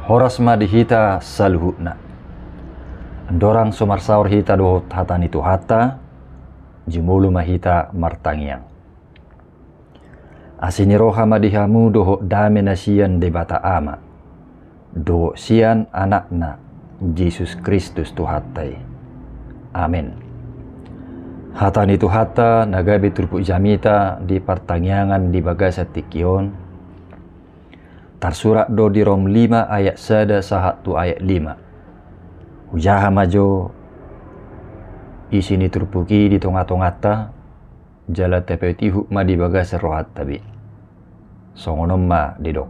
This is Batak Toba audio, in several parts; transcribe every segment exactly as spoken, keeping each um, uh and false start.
Horas ma di hita saluhutna. Andorang so marsaor hita dohot hata ni Tuhanta, jumolo ma hita martangiang. Asi ni roha ma di hamu dohot dame na sian Debata Ama, dohot sian Anakna, Jesus Kristus Tuhanta i. Amen. Hata ni Tuhanta na gabe turpuk jamita di partangiangan di bagasan tingki on, tarsurat do di Rom lima ayat sada sahat tu ayat lima. Hujaha ma jo isi ni turpuk i di tonga-tonganta, jala tapaihut-ihut ma di bagasan rohanta be. Songon on ma didok: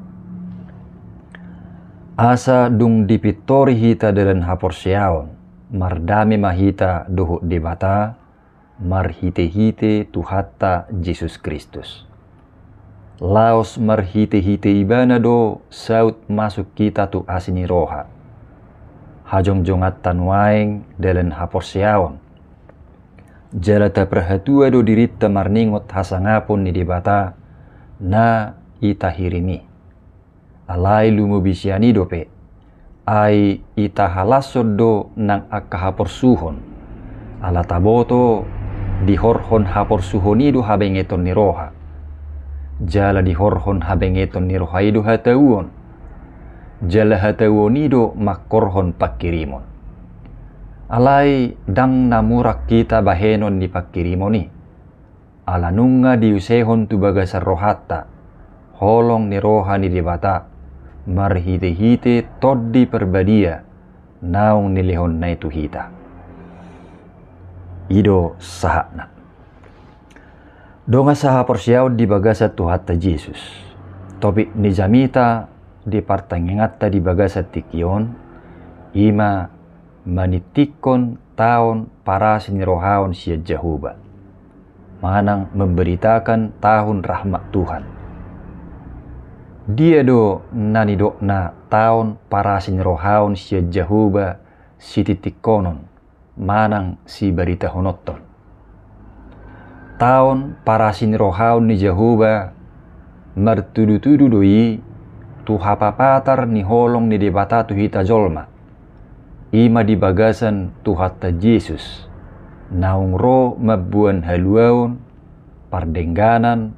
Asa dung dipintori hita dalan haporseaon, mardame ma hita dohot Debata, marhite-hite Tuhanta Jesus Kristus. Laos marhite-hite Ibana do saut masuk hita tu asi ni roha, hajongjonganta nuaeng dalan haporseaon. Jala taparhatua do dirinta marningot hasangapon ni Debata na i tahirim i. Alai lumobi sian i dope, ai i tahalashon do nang angka haporsuhon, ala taboto dihorhon haporsuhon i do habengeton ni roha, jala dihorhon habengeton ni roha i do hatauon, jala hatauon i do mangkorhon pangkirimon. Alai ndang na murang hita bahenon ni pangkirimon i, ala nunga diusehon tu bagasan rohanta holong ni roha ni Debata, marhite-hite Tondi Parbadia naung nilehonna i tu hita. I do sahatna. Dongan sahaporseaon di bagasan Tuhanta Jesus, topik ni jamita di partangianganta di bagasan tingki on, i ma maningtinghon taon parasi ni rohaon sian Jahowa, manang memberitakan tahun rahmat Tuhan. Dia do na nidokna taon parasi ni rohaon sian Jahowa sitingtinghonon manang sibaritahononhon? Taon parasi ni rohaon ni Jahowa martudu-tudu do i tu hapapatar ni holong ni Debata tu hita jolma, i ma di bagasan Tuhanta Jesus, naung ro mamboan haluaon, pardengganan,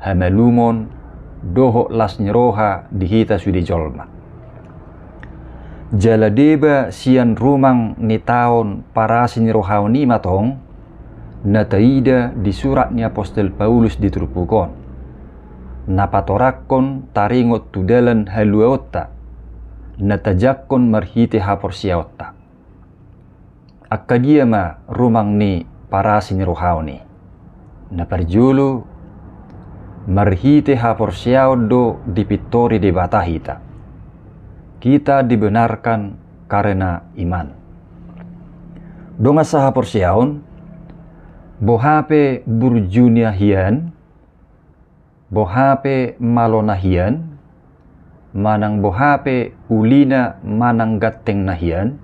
hamalumon, dohot las ni roha di hita sude jolma. Jala deba sian rumang ni taon parasi ni rohaon i ma tong na taida di surat ni apostel Paulus di turpuk on, na patorangkon taringot tu dalan haluaonta, na tajangkon marhite haporseaonta. Angka dia ma rumang ni parasi ni rohaon i? Na parjolo, marhite haporseaon do dipintori Debata hita. Kita dibenarkan karena iman. Dongan sahaporseaon, boha pe burjuna hian, boha pe malona hian, manang boha pe ulina manang gantengna hian,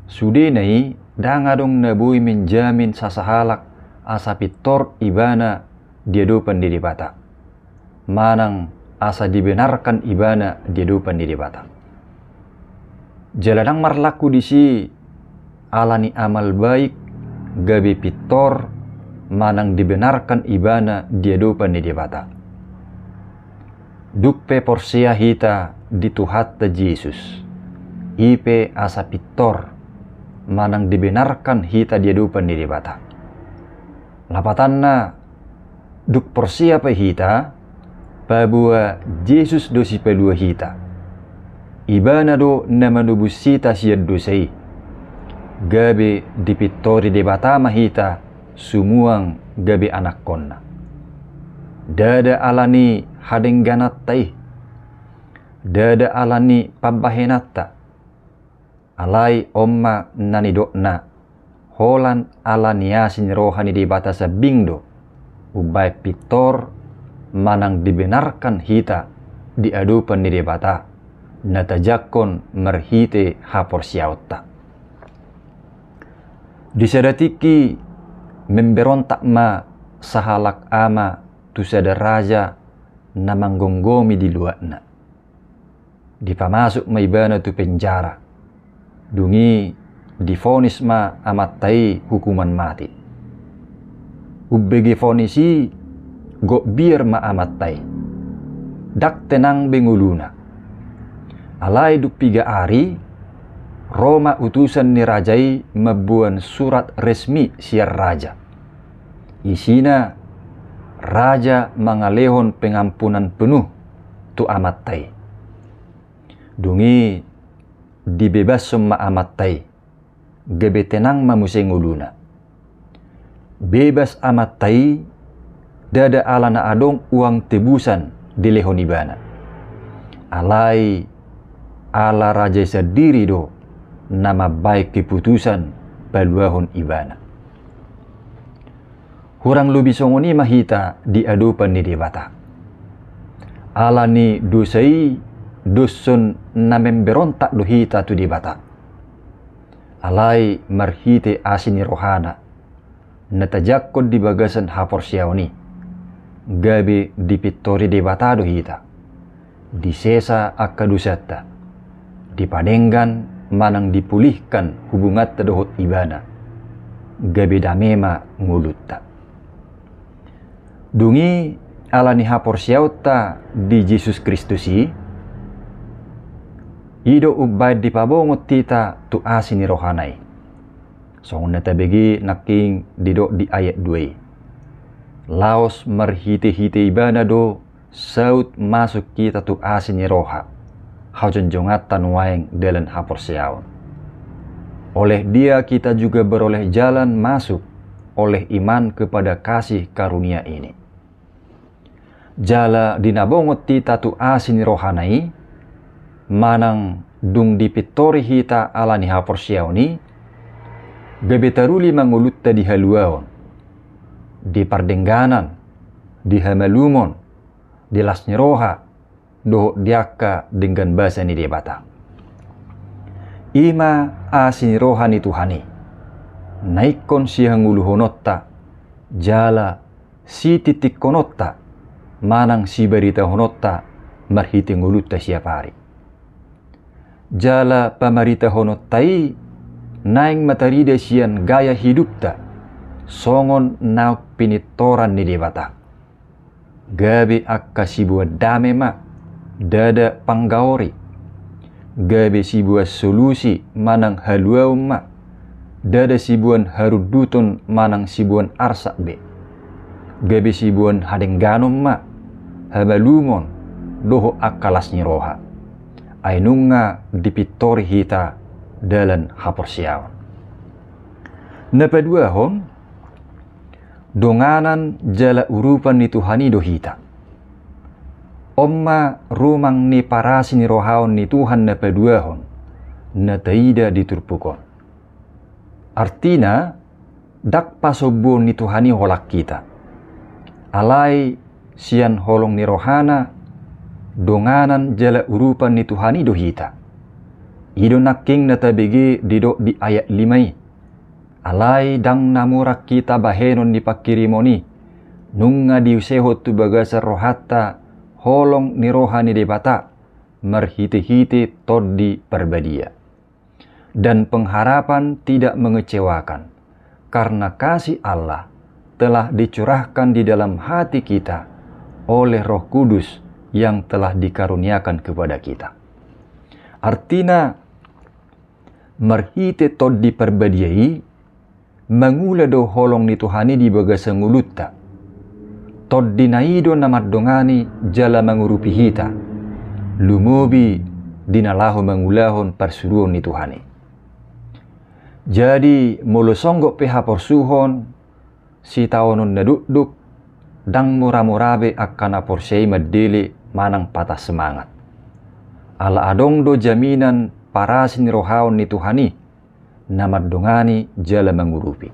sudena i ndang adong na boi menjamin sasahalak asa pintor ibana di adopan ni Debata, manang asa dibenarkan ibana di adopan ni Debata. Jala ndang marlaku disi ala ni amal baik gabe pintor manang dibenarkan ibana di adopan ni Debata. Dung pe porsea hita di Tuhanta Jesus, i pe asa pintor manang dibenarkan hita di adopan ni Debata. Lapatanna, dung porsea pe hita, paboa Jesus do sipalua hita. Ibana do na manobus hita sian dosa i. Gabe dipintori Debata ma hita sumuang gabe anakkonna. Ndada ala ni hadenggananta i, ndada ala ni pambahenanta. Alai on ma na nidokna, holan ala ni asi ni roha ni Debata sambing do umbaen pintor manang dibenarkan hita di adopan ni Debata, na tajangkon marhite haporseaonta. Di sada tingki memberontak ma sahalak ama tu sada raja na manggomgomi di luatna. Dipamasuk ma ibana tu penjara. Dung i divonis ma amanta i hukuman mati. Umbege vonis i, gok biar ma amanta i. Ndang tenang be ngoluna. Alai dung piga ari, ro ma utusan ni raja i mamboan surat resmi sian raja. Isina, raja mangalehon pengampunan penuh tu amanta i. Dung i dibebashon ma amanta i, gabe tenang ma muse ngoluna. Bebas amanta i, ndada ala na adong uang tebusan dilehon ibana. Alai ala raja i sandiri do na mambaen keputusan paluahon ibana. Hurang lobi songon i ma hita di adopan ni Debata. Ala ni dosa i, doshon na memberontak do hita tu Debata. Alai marhite asi ni rohana, na tajangkon di bagasan haporseaon i, gabe dipintori Debata do hita. Disesa angka dosanta, dipadenggan manang dipulihkan hubunganta dohot ibana, gabe dame ma ngolunta. Dung i ala ni haporseaonta di Jesus Kristus i, i do umbaen dipabongot hita tu asi ni rohana i. Songon na tabege nangkin didok di ayat dua i. Laos marhite-hite ibana do saut masuk hita tu asi ni roha, hajongjongan ta nuaeng dalan haporseaon. Oleh Dia kita juga beroleh jalan masuk oleh iman kepada kasih karunia ini. Jala di na bongot hita tu asi ni rohana i, manang dung dipintori hita ala ni haporseaon i, gabe taruli ma ngolunta di haluaon, di pardengganan, di hamalumon, di las ni roha, dohot di angka denggan basa ni Debata. I ma asi ni roha ni Tuhan i, na ingkon sihangoluhononta, jala sititipkononta, manang sibaritahononta marhite ngolunta siap ari. Jala pamaritahononta i naeng ma tarida sian gaya hidupta, songon naung pinintoran ni Debata. Gabe angka siboan dame ma, ndada panggaori. Gabe siboan solusi manang haluaon ma, ndada siboan harunduton manang siboan arsak be. Gabe siboan hadengganon ma, hamalumon, dohot angka las ni roha. Ai nunga dipintori hita dalan haporseaon. Na paduahon, donganan jala urupan ni Tuhan i do hita. On ma rumang ni parasi ni rohaon ni Tuhan na paduahon, na taida di turpuk on. Artina, ndang pasombuon ni Tuhan i holan hita. Alai sian holong ni rohana, donganan jala urupan ni Tuhan i do hita. I do nangkin na tabege didok di ayat lima i. Alai ndang na murang hita bahenon ni panghirimon i, nunga diusehon tu bagasan rohanta holong ni roha ni Debata, marhite-hite Tondi Parbadia. Dan pengharapan tidak mengecewakan, karena kasih Allah telah dicurahkan di dalam hati kita oleh Roh Kudus yang telah dikaruniakan kepada kita. Artina, marhite Tondi Parbadia i, mangula do holong ni Tuhan i di bagasan ngolunta. Tondina i do na mandongani jala mangurupi hita, lumobi di na laho mangulahon parsuruon ni Tuhan i. Jadi, molo songgop pe haporsuhon, sitaonon na dokdok, ndang mura-mura be angka na porsea i mandele manang patah semangat. Ala adong do jaminan parasi ni rohaon ni Tuhan i, na mandongani jala mangurupi.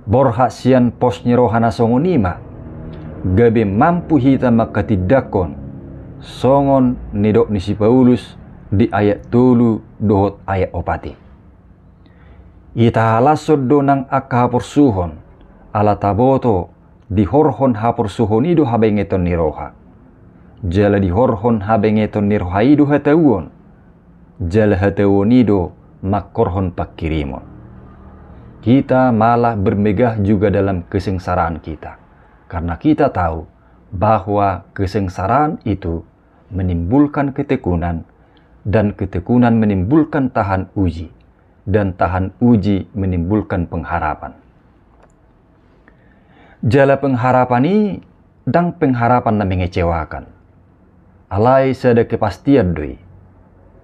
Borhat sian pos ni roha na songon i ma, gabe mampu hita manghatindanghon, songon nidok ni si Paulus di ayat tolu dohot ayat opat i. Itahalashon do nang angka haporsuhon, ala taboto dihorhon haporsuhon i do habengeton ni roha. Jala dihorhon habengeton ni roha i do hatauon, jala hatauon i do mangkorhon pangkirimon. Kita malah bermegah juga dalam kesengsaraan kita, karena kita tahu bahwa kesengsaraan itu menimbulkan ketekunan, dan ketekunan menimbulkan tahan uji, dan tahan uji menimbulkan pengharapan. Jala pengharapan i ndang pengharapan na mengecewakan. Alai sada kepastian do i.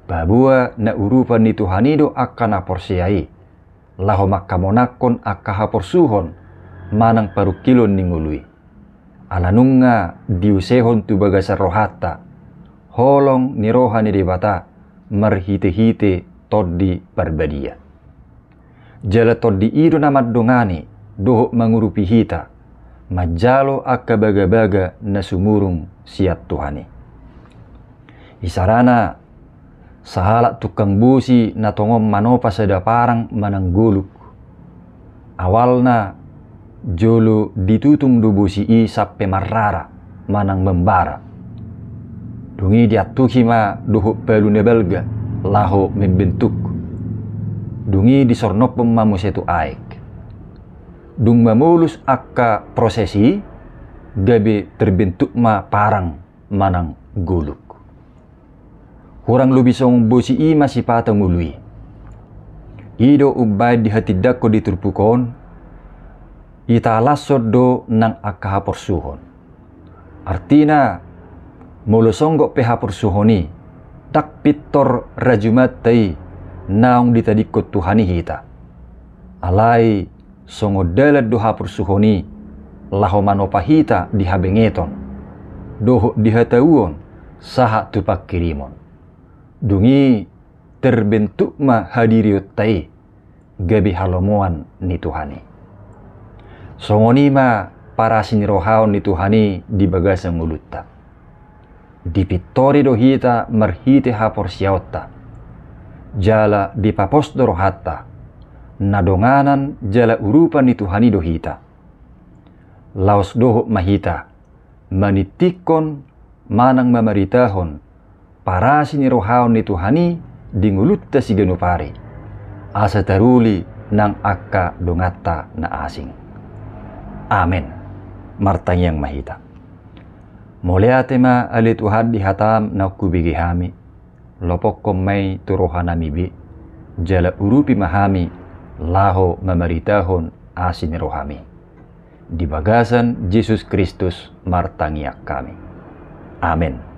Paboa na urupan ni Tuhan i do angka na porsea i, laho mangkamonangkon angka haporsuhon manang parungkilon ni ngolu i. Ala nunga diusehon tu bagasan rohanta holong ni roha ni Debata marhitehite Tondi Parbadia. Jala Tondi i do na mandongani dohot mangurupi hita manjalo angka bagabaga na sumurung sian Tuhan i. Isarana, sahalak tukang bosi na tongon manopa sada parang manang goluk. Awalna jolo ditutung do bosi i sampe marrara manang membara. Dung i diantuhi ma dohot palu na balga laho membentuk. Dung i disornophon ma muse tu aek. Dung mamolus angka proses i, gabe terbentuk ma parang manang goluk. Hurang lobi songon bosi i ma sipata ngolu i. I do umbaen dihatindangkon di turpuk on, italashon do nang angka haporsuhon. Artina, molo songgop pe haporsuhon i, ndang pintor rajumanta i naung ditadingkon Tuhan i hita. Alai songon dalan do haporsuhon i laho manopa hita di habengeton dohot di hatauon sahat tu pangkirimon. Dung i terbentuk ma hadirionta i gabe halomoan ni Tuhan i. Songon i ma parasinirohaon ni Tuhan i di bagasan ngolunta. Dipintori do hita marhite haporseaonta, jala dipapos do rohanta, na donganan jala urupan ni Tuhan i do hita. Laos dohot ma hita maningtingkon manang mamaritahon parasinirohaon ni Tuhan i di ngolunta siganup ari, asa taruli nang angka donganta na asing. Amen. Martangiang ma hita. Mauliate ma ale Tuhan di hatam naung hubege hami. Lopokkon ma i tu rohanami be, jala urupi ma hami laho mamaritahon asi ni rohami. Di bagasan Jesus Kristus martangiang hami. Amen.